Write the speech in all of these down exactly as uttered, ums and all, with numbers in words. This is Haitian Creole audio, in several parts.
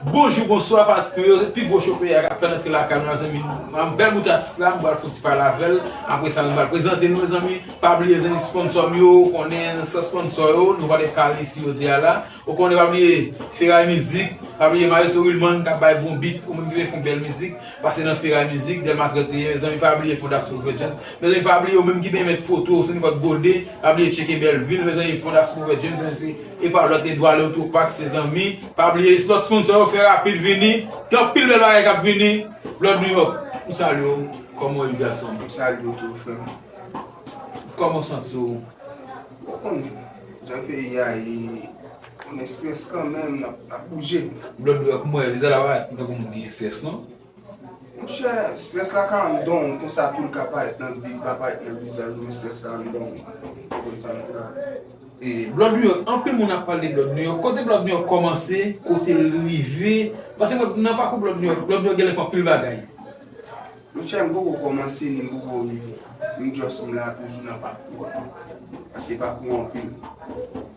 Bonjou, bonswa, fanatik mwen yo, pi gwo cho peyi a k ap fè rantre lakay nou, mezanmi. Yon bèl bout atis la, m pral fè yon ti pale avè l. Apre sa, nou pral prezante nou, mezanmi. Pa bliye, zanmi, sponsò m yo, ou konnen, san sponsò yo, nou pa t ap ka reyisi jodi a la. Ou konnen, pa bliye, Feray Mizik, pa bliye, Maestro Wilman, k ap bay bon beat, ou menm ki vle fè yon bèl mizik, pase nan Feray Mizik, Dèlma trannteyen, mezanmi, pa bliye Fondasyon Convergence. Mezanmi, pa bliye, ou menm ki renmen foto, sou nenpòt gode, pa bliye tcheke Bèlvil, mezanmi, Fondasyon Convergence, mezanmi, se e pa lòt, Edouard Léotropax, mezanmi. Pa bliye, lòt sponsò yo fè rapid vini. Gen anpil bèl bagay k ap vini. Blood New York, m salye w. Kòman w ye, gason? M salye w tou, frè m. Kòman w santi w? Ou konn, jan peyi a ye, men strès kanmenm, n ap, n ap bouje. Blood New York, m wè vizaj la pa tankou moun ki gen strès, non? Monchè, strès la ka anndan w, konsa tou l ka parèt nan vi, l ka parèt nan vizaj ou, men strès la anndan w. Ou konprann sa m di la? E, Blood New York, anpil moun ap pale de Blood New York. Kote Blood New York kòmanse, kote l rive. Paske mwen, nan pakou Blood New York, Blood New York genlè fè anpil bagay. Monchè, m poko kòmanse, ni m poko rive. M just m la toujou nan pakou a. Paske pakou anpil.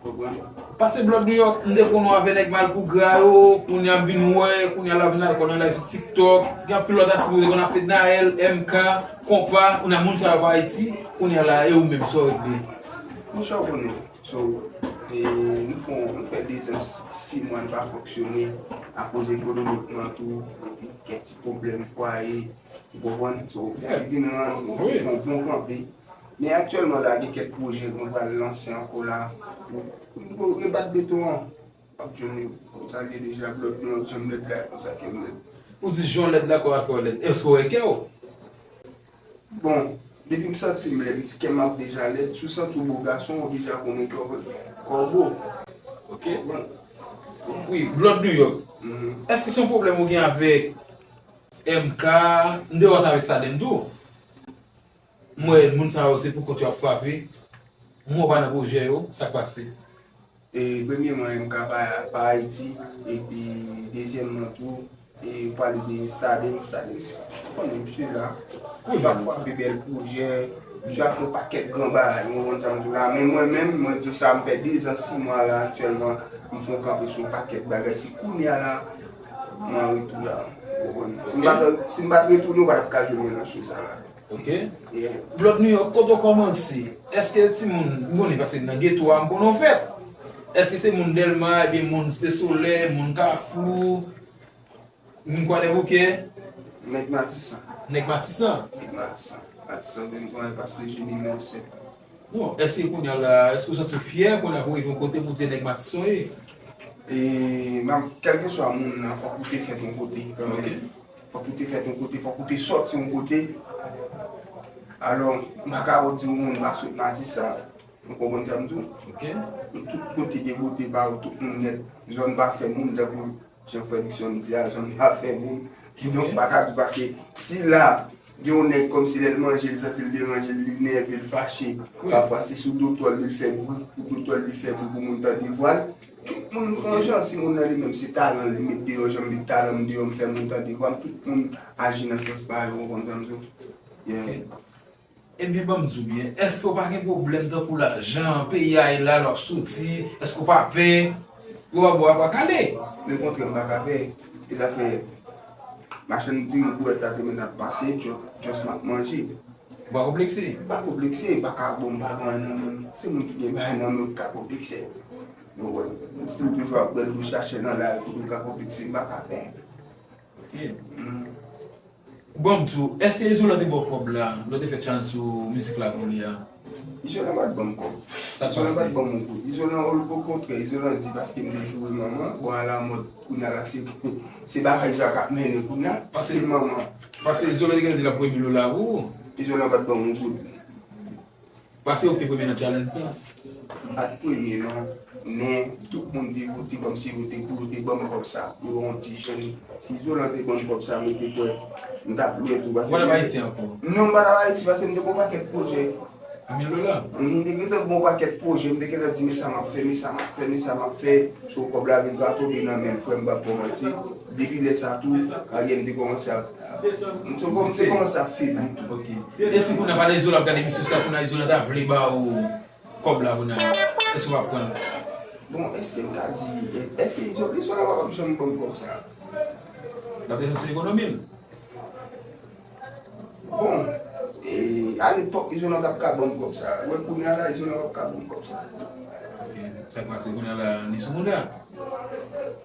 Konprann? Pase Blood New York, m te konn wè avè nèg Malpougra yo, kounye a m vin wè, kounye a la vin al konnen la sou TikTok. Gen anpil lòt atis mwen te konn ap fè Naël, M K, Konpa, kounye a moun sa yo pa Ayiti, kounye a la, e ou menm, sa w regle? Monchè, w konnen, so, e, nou fè, nou fè de zan, sis mwa n pa fonksyone akoz ekonomikman tou, epi kèk ti pwoblèm fwaye, ou konprann? So, yeah, vin rann, nou fè yon bon kanpe. Men aktyèlman la, gen kèk pwojè mwen pral lanse ankò la. Pou, pou rebat beton an. W ap jwenn yo. Sa vle deja, Blood New York, jan m lèd la, konsa ke m lèd. Ou di jan w lèd la, kò a kò lèd. Èske w wè kè w? Bon, depi m santi m lèd, kè m ap deja lèd. Si w santi w bo gason, w deja konnen kè w, kè w bo. Ok. Bon. Wi, Blood New York. Mhm. Èske se yon pwoblèm ou gen avèk M K, m te wè w t avèk Stadens tou? M wè moun sa yo se pou kont yo ap frape. M wè w pa nan pwojè yo, sa k pase? E, premyèman, M K pa, pa Ayiti, epi dezyèmman tou, e, ou pale de Stadens, Stadens, ou konnen misye la. Misye ap frape bèl pwojè, misye ap fè yon pakèt gran bagay, ou konprann sa m di w la. Men mwen menm, mwen di w sa, m fè de zan, sis mwa la aktyèlman, m fè yon kanpe sou yon pakèt bagay. Se kounye a la, mwen an retou la, ou konprann. Si m pa t, si m pa t retounen, ou pa t ap ka jwenn mwen nan cho sa la. Ok. Yeah. Blood New York, kote w kòmanse? Èske timoun, m konnen paske nan geto a, m konnen w fèt. Èske se moun Dèlma, ebyen moun Site Solèy, moun Kafou, moun Kwadèboukè? Nèg Matisan. Nèg Matisan? Nèg Matisan. Matisan venntwa, e pas le jeni mèsè. Non, èske kounye a la, èske w santi w fyè kounye a pou w rive yon kote pou w di nèg Matisan w ye? E, m ap, kèlkeswa moun nan, fòk ou te fèt yon kote kanmenm. Ok. Fòk ou te fèt yon kote, fòk ou te sòti yon kote. Alò, m pa ka di yon moun pa sot Matisan. Ou konprann sa m di w? Ok. Tout kote gen kote pa yo, tout moun nèt. Zòn pa fè moun tankou jan frè Dickson di a, zòn pa fè moun. Kidonk, m pa ka di w paske si la, gen yon nèg kòmsi lè l manje, l santi l deranje l, li nève, l fache. Wi. Pafwa se sou dotò l li fè bri, pou dotò l li fè bri pou moun tande vwa l. Tout moun fè yon jan, si moun nan li menm se talan l li met deyò, jan m met talan m deyò, m fè moun tande vwa m, tout moun aji nan sans pa yo, ou konprann sa m di w? Yeah. Ok. Ebyen, ban m di w byen, èske w pa gen pwoblèm tankou lajan, peyi a ye la, lè w ap soti, èske w pa pè? Yo pa ba w apa kale. Lekontrè, m pa ka pè. E zafè machann diri bwèt la te mèt ap pase, just, just m ap manje. Ou pa konplekse? M pa konplekse, m pa ka, bon, m pa gen anyen nan men m. Se moun ki gen bagay nan men yo ki ka konplekse. Ou konprann? Si m toujou ap bwè dlo chache nan lari, kote w ka konplekse, m pa ka pè. Ok. Mm. Bon, m di w, èske Izolan te ba w kòb la, lè w te fè challenge sou mizik la kounye a? Izolan pa t ban m kòb. Sa k pase? Izolan pa t ban m yon goud. Izolan, o, okontrè, Izolan di paske m te joure manman, bon, alamòd, kounye a la, se, se bagay sa k ap mennen kounye a, paske manman. Paske Izolan te gentan di l ap voye mil dola pou ou. Izolan pa t ban m yon goud. Paske ou te premye nan challenge la? M pa t premye non, men tout moun te vote kòmsi yo te pou yo te ban m kòb sa. Yo yon ti jèn. Si Izolan te ban m kòb sa, mwen te kwè m t ap lwen tou. Paske ou pa t ap Ayiti ankò? Non, m pa t ap Ayiti paske m te gen yon pakèt pwojè. A mil dola? M te gentan gen yon pakèt pwojè, m te gentan di men sa m ap fè, men sa m ap fè, men sa m ap fè. So kòb la vin pa tonbe nan men m, frè m, m p ap ba w manti. Depi lè sa tou, karyè m te kòmanse ap, m te kòm-, te kòmanse ap febli tou. Ok. E si kounye a pandan Izolan ap gade emisyon sa, kounye a Izolan ta vle ba ou kòb la kounye a, èske w ap pran l? Bon, èske m ka di, èske Izo-, Izolan pa p ap janm ban m kòb sa? L ap desann sou ekonomi l. Bon, e, alepòk, Izolan t ap ka ban m kòb sa. Wè, kounye a la, Izolan p ap ka ban m kòb sa. Ok, sa k pase kounye a la, li sou mouda?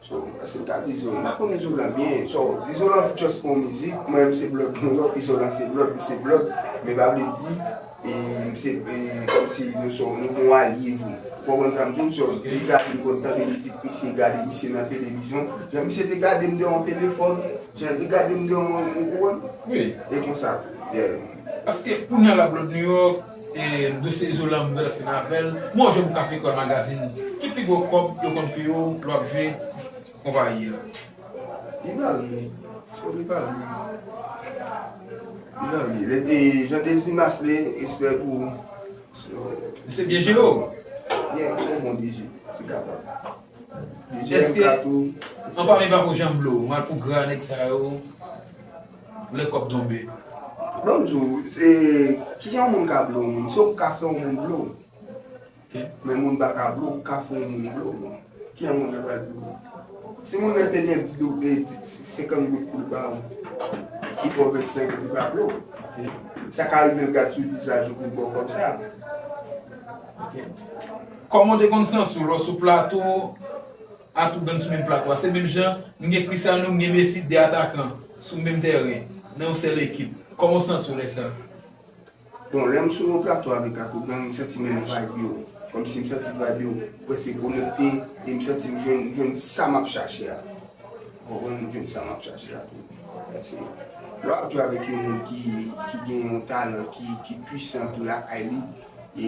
So, èske m ka di Izolan? M pa konn Izolan byen. So, Izolan just fè yon mizik, mwen, m se Blood New York, Izolan se Blood, m se Blood. Men pa vle di, e, m se, e, kòmsi nou se, nou gon alye vre. Ou konprann sa m di w? So, li ka vin konn tande mizik misye, gade misye nan televizyon. Jan misye te gade m de yon telefòn, jan li gade m de yon, ou konprann? Wi. E konsa tou. Yeah. Paske kounye a la, Blood New York, e, dosye Izolan, m gentan fin avè l. Mwen, jwe pou Kafe Kòl Magazine. Ki pi gwo kòb yo konn peye w lè w ap jwe konpayi a? Li varye. So, li varye. Li varye. Le, e, jan Dezi Maslé, respè pou ou. So, misye byen jere w? Yeah, se yon bon D J. Se kapab. D J M K tou. Èske anpami pa pou janm blo, ou mal pou gra nèg sa yo, lè kòb tonbe? Bon, m di w, se, kijan yon moun ka blo yon moun? Se ou k ka fè yon moun blo. Ok. Men moun pa ka blo, ou ka fè yon moun blo, bon. Kijan moun nan pral blo? Si moun nan te gen dis do-, e, dis, senkant goud pou l ba w, li ba w vennsenk goud, li pa blo w. Ok. Sa ka rive l gad sou vizaj ou pou l ba w kòb sa. Ok. Kòman w te konn santi w lè w sou plato a tout gang sou menm plato a? Se menm jan, m gen Cristiano, m gen Messi, de atakan sou menm tèren, nan yon sèl ekip. Kòman w santi w lè sa? Bon, lè m sou yon plato avèk Atougang, m santi menm vibe yo. Kòmsi m santi vibe yo prèske konekte e m santi m jwenn, jwenn sa m ap chache a. Ou konprann? M jwenn sa m ap chache a tou. Paske lè w ap jwe avèk yon moun ki, ki gen yon talan ki, ki pwisan tou lakay li, e,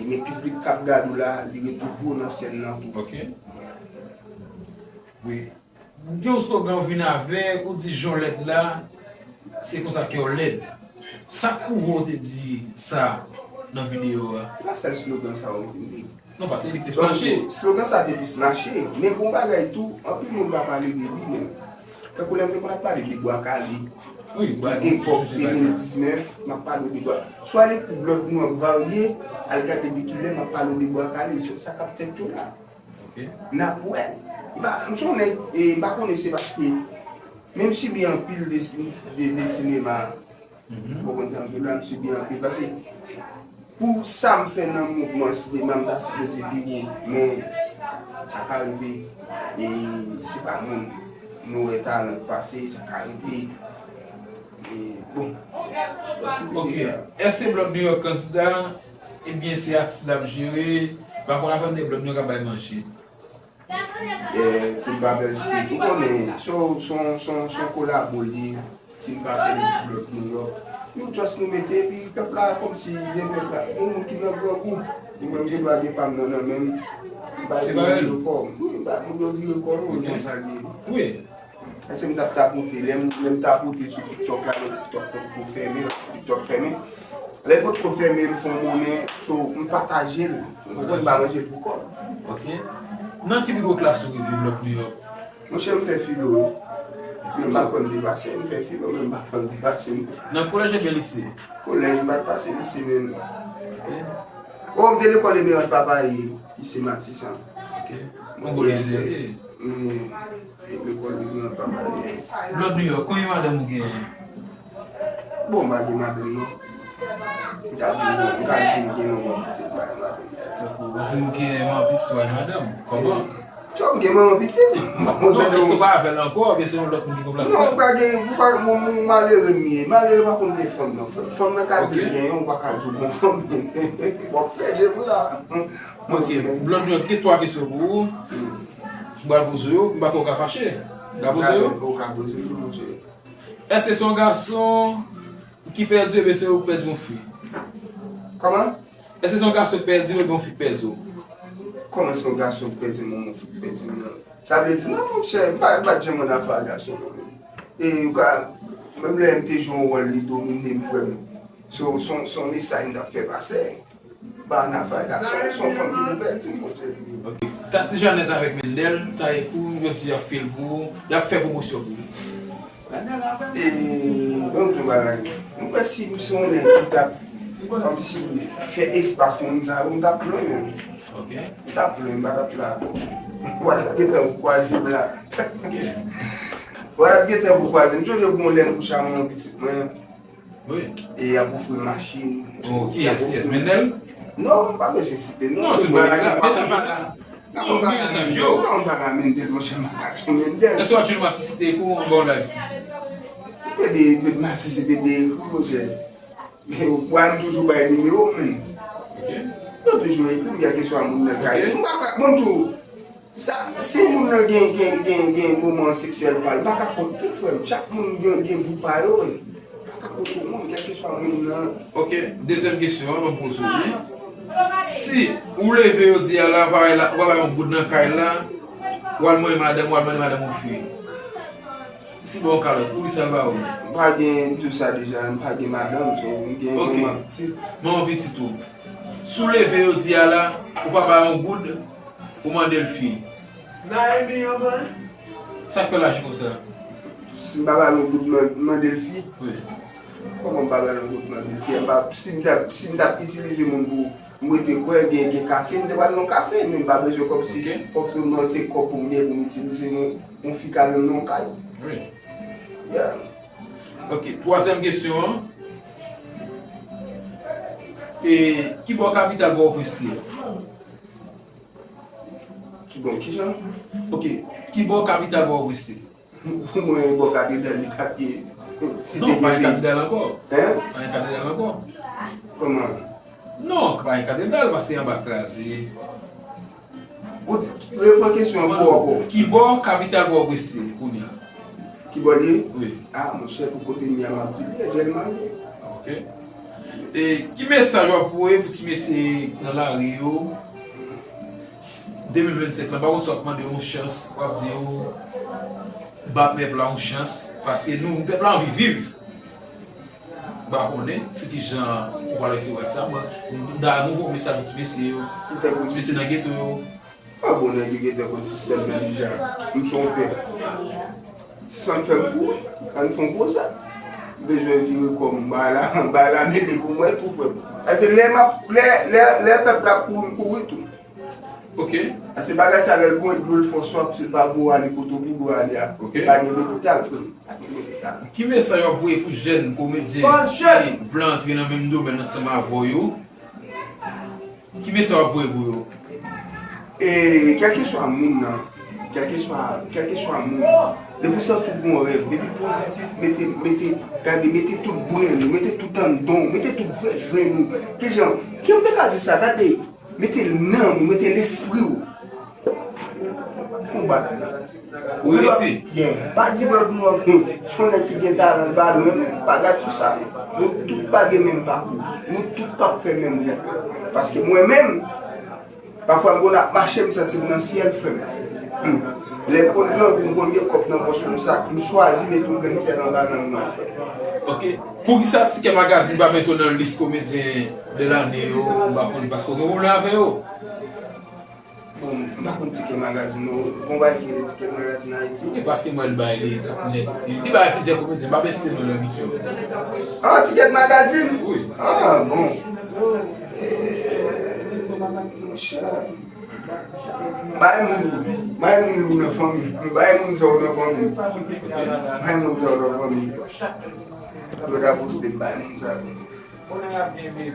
men piblik k ap gade w la, li retwouve w nan sèn nan tou. Ok. Wi. Gen yon slogan w vin avèk, ou di jan w lèd la, se konsa kè w lèd. Sa k pwouve w te di sa nan videyo a? Se pa sèl slogan sa yo m vin di. Non, paske li te plis mache. Slogan sa te plis mache. Men gon bagay tou, anpil moun pa pale de li menm. Tankou lè m te konn ap pale de Bwa Kale. Wi, Bwa Kale. Epòk de mil diznèf, m ap pale de Bwa. Si w al ekri Blood New York Varye, al gade de kilè m ap pale de Bwa Kale, se sa k ap fèt yo la. Ok. N ap wè. M pa, m se yon nèg, e, m pa konnen se paske, men m sibi anpil de, de, de sinema. Mhm. Ou konprann sa m di w la, m sibi anpil. Paske pou sa m fè nan mouvman sinema, m ta sipoze pi wo. Men, sa ka rive. E se pa moun nou wè talan k pase, sa ka rive. E, bon. Ok. Èske Blood New York kandida? Ebyen, se atis l ap jere. M pa konn avè m de Blood New York ap bay manje. E, Team Babel Speed, ou konnen, se yon, se yon, se yon, se yon kolabo li, Team Babel epi Blood New York. Nou just nou mete, epi pèp la kòmsi gen pèp la, gen moun ki nan grangou. Mwen menm gen dwa gen pa m nan, nan men m. M ba moun yo vire kò. Wi, m ba moun yo vire kò, wi, konsa l ye. Wi. Èske m t ap tapote? Lè m, lè m tapote sou TikTok la, men TikTok potko fèmen, TikTok fèmen. Lè l potko fèmen, m fè yon monnen, so, m pataje l. Ou konprann, m pa manje l pou kò m. Ok. Nan ki pi gwo klas ou rive, Blood New York? Monchè, m fè filo, wi. Men m pa konn depase, m fè filo, men m pa konn depase. Nan kolèj oubyen lise? Kolèj, m pa t pase lise menm. Ok. O, m te lekòl Emerald Papaye, lise Matisan. Ok. Bon kolèz li ye. Wi. Lekòl Emerald Papaye. Blood New York, konbyen madanm ou genyen? Bon, m pa gen madanm, non. M ka di, m ka di m gen yon bon pitit, m pa gen madanm. Tankou, ou di ou gen yon pitit, ou pa gen madanm. Kòman? Wi. Tchò, m gen manman pitit. Non, èske ou pa avè l ankò, oubyen se yon lòt moun ki konn plase l? Non, ou pa gen, ou pa, bon, m malere m ye. Malere pa konn gen fanm, non. Fanm nan ka di l gen yon, ou pa ka di w gon fanm. Bon, piège pou la. Ok, Blood New York, gen twa kesyon pou ou. M pral poze yo, m pa kwè ou ka fache. M ka poze yo? Ou ka poze yo, monchè. Èske se yon gason ki pèdi w, oubyen se ou k pèdi yon fi? Kòman? Èske se yon gason ki pèdi w, oubyen yon fi k pèdi w? Kòman se yon gason ki pèdi m, yon fi k pèdi m nan? Sa vle di, non, monchè, m pa, m pa t janm ann afè a gason, non, menm. E ou ka, menm lè m te jwe yon wòl, li domine m, frè m. Se yon, se yon, se yon mesaj m t ap fè pase. Pa nan afè gason, se yon fanm ki pou pèdi, monchè. Ok. Tati Jeannette avèk Mendel, ta ye pou yo di y ap fè l pou ou, y ap fè pwomosyon pou ou. E, ban m di w bagay. Mwen kwè si m se yon nèg ki t ap, kòmsi, fè espas moun sa yo, m t ap lwen menm. Ok. M t ap plenn, m pa t ap la. W ap gentan pou kwaze m la. W ap gentan pou kwaze m. M sonje pou yon lè m kouche ak manman pitit mwen. Wi. E y ap ofri m machin. Oh, kiyès, kiyès? Mendel? Non, m pa bezwen site non. Non, tout bagay la. Mesaj yo. Non, m pa ka Mendel, monchè, m pa ka Mendel, monchè, m pa ka tou Mendel. Èske w ap jwenn masisite kou anba w live? M te de, de masisite de kou, monchè. Men, w a m toujou bay nimewo m, men. Ok. Yo toujou ekri m, kèlkeswa moun nan ka ekri m. M pa ka, bon, tou, sa, si moun nan gen, gen, gen, gen moman seksyèl pa l, m pa ka kont li, frè m. Chak moun gen, gen gou pa yo, men. M pa ka kont yon moun, kèlkeswa moun nan. Ok, dezyèm kesyon an, ban m poze w li. Si ou leve jodi a la, ou pa bay la, ou pa bay yon goud nan kay la, ou al mande madanm, ou al mande madanm ou fi. Si bon kalòt, poukisa l ba ou? M pa gen tou sa deja, m pa gen madanm, so m gen Ok. manman pitit. Manman pitit ou. Si w leve jodi a la, ou pa bay yon goud, ou mande l fi. Sa k fè l aji konsa? Si m pa bay yon goud, man- mande l fi, Wi. kòman m pa bay yon goud mande l fi? M pa, si m t ap, si m t ap itilize moun pou m rete kwè, gen, gen kafe, m te pral nan kafe, men m pa bezwen kòb si Ok. fòseman se kòb pou m gen pou m itilize yon, yon fi ka menm nan kay. Wi. Yeah. Ok, twazyèm kesyon an. E, ki bò kapital Pòtoprens ye? Ki bò, kijan? Ok, ki bò kapital Pòtoprens ye? Pou mwen, bò katedral li t ap ye. Si Non, te pa gen gen katedral ankò. Hein? Pa gen katedral ankò. Kòman? Non, pa gen katedral, paske anba kraze. Ou di, reprann kesyon an pou ankò. Ki bò kapital Pòtoprens ye kounye a? Ki bò l ye? Wi. Ah, monchè, pou kote m ye a, m ap di l, Jèlman l ye. Ok. E ki mesaj w ap voye pou ti mesye nan lari yo? De mil vennsenk lan, pa konn si w ap mande yon chans, w ap di yo, ba pèp la yon chans, paske nou, pèp la anvi viv. M pa konnen si kijan ou pral resevwa sa, men m ta renmen voye mesaj pou ti mesye yo, ti mesye nan geto yo. Ah bon, nèg yo gentan konn sistèm nan deja. M se yon pèp. Sispann fè m kouri. Ann fè yon koze. M bezwen vire kò m. Bay la, bay la mele pou mwen tou, frè m. Paske lè m ap, lè, lè, lè pèp la ap kouri, m kouri tou. Ok. Paske bagay sa lè l pran dlo l fò swaf, si l pa voye w ale kote w pou dwe ale a. Ok. Pa gen lopital, frè m. Pa gen lopital. Ki mesaj w ap voye pou jèn komedyen ki vle antre nan menm domèn ansanm avè w yo? Ki mesaj w ap voye pou yo? E kèlkeswa moun nan, kèlkeswa, kèlkeswa moun, depi w santi w gen yon rèv, depi pozitif, mete, mete, gade, mete tout brenn ou, mete tout anndan w, mete tout vèjwen ou. Kijan, kijan m te ka di sa? Gade, mete nanm ou, mete lespri w. Konbat. Ou Wi, gen dwa, si. Yeah, pa di lòt moun, hmm, se yon nèg ki gen talan, l pa lwen, pa gad sou sa. Nou tout pa gen menm pakou. Nou tout p ap fè menm wout. Paske mwen menm, pafwa m konn ap mache, m santi m nan syèl, frè m. Hmm. Lè m konn grangou, m konn gen kòb nan pòch mwen, m sa, m chwazi met yon grenn sèl anba lang mwen, frè m. Ok. Poukisa Tikè Magazine pa mete w nan lis komedyen de lane yo, m pa konnen, paske w gen pwoblèm avè yo? Bon, m pa konn Tikè Magazine non. Gon bagay ki rele Tikè Magazine Ayiti. E paske mwen l bay li nèt. Li bay plizyè komedyen, m pa vle site non nan emisyon. Ah, Tikè Magazine? Wi. Ah, bon. Eh, monchè. Bay moun li. Bay moun li nan fanmi. Bay moun sa yo nan fanmi. Bay moun sa yo nan fanmi. Yo ta poste bay moun sa yo.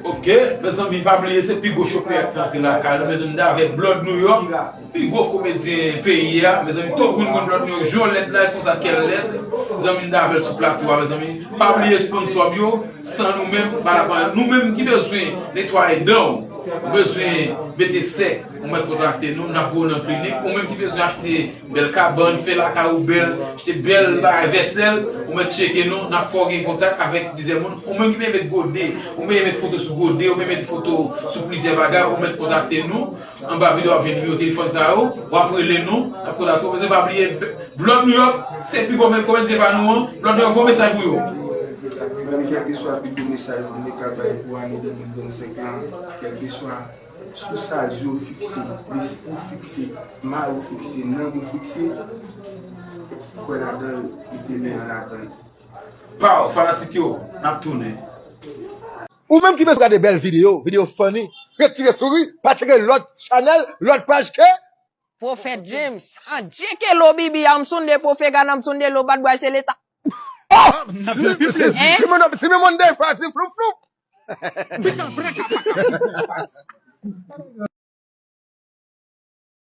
Ok, mezanmi, pa bliye se pi gwo chopè k antre lakay nou. Mezanmi, m t avèk Blood New York, pi gwo komedyen peyi a. Mezanmi, tout moun konn Blood New York, jan lèd la, konsa kè l lèd. Mezanmi, m t avè l sou plato a, mezanmi. Pa bliye sponsò m yo, san nou menm, pa la pa nou menm ki bezwen netwaye dan w, ou bezwen mete sèk, ou mèt kontakte nou, n ap voye w nan klinik. Ou menm ki bezwen achte bèl kabann, fè lakay ou bèl, achte bèl bagay vèsèl, ou mèt tcheke nou, n ap fè w gen kontak avèk plizyè moun. Ou menm ki renmen met gode, ou renmen met foto sou gode, ou renmen met foto sou plizyè bagay, ou mèt kontakte nou. Anba videyo w ap jwenn nimewo telefòn sa yo, w ap rele nou, n ap kontakte w. Mezanmi, pa bliye, Blood New York, se pi gwo men-, komedyen pa nou an. Blood New York, voye mesaj pou yo. Menm kèlkeswa pi gwo mesaj mwen te ka bay pou ane de mil vennsenk lan, kèlkeswa sou sa zye w fikse, lespri w fikse, mari w fikse, nanm ou fikse, kwè ladan l, mete men an ladan l. Pow, fanatik yo, n ap tounen. Ou menm ki bezwen gade bèl videyo, videyo funny, retire souri, pa tcheke lòt chanèl, lòt paj ke. Pwofèt James, an Dye ke lo bibi a, m sonde pwofega nan m sonde lo bad bway se leta. Oh! Si men moun de fwa se floup floup.